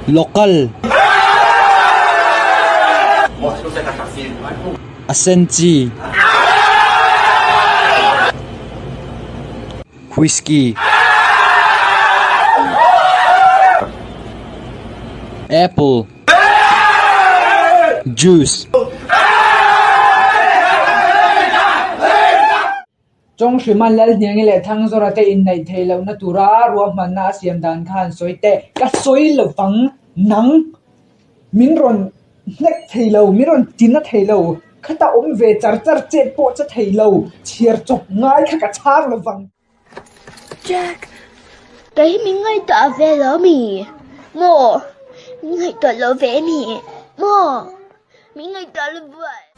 Local A sen chi Whiskey Apple Juice. Chawnghriman Lalhniangi leh Thangzawra te inneih theih lohna tura ruahmanna a siam dan khan sawi teh. Ka sawi lovang nang min rawn hnek thei lo, min rawn tina thei lo, khata awm ve char char chet pawh che thei lo, chhiar chawp ngai kha ka chhang lovang. Jack, kei hi min ngaihtuah ve lo mi? Maw? Min ngaihtuah lo ve mi? Maw? Min ngaihtuah lo buai.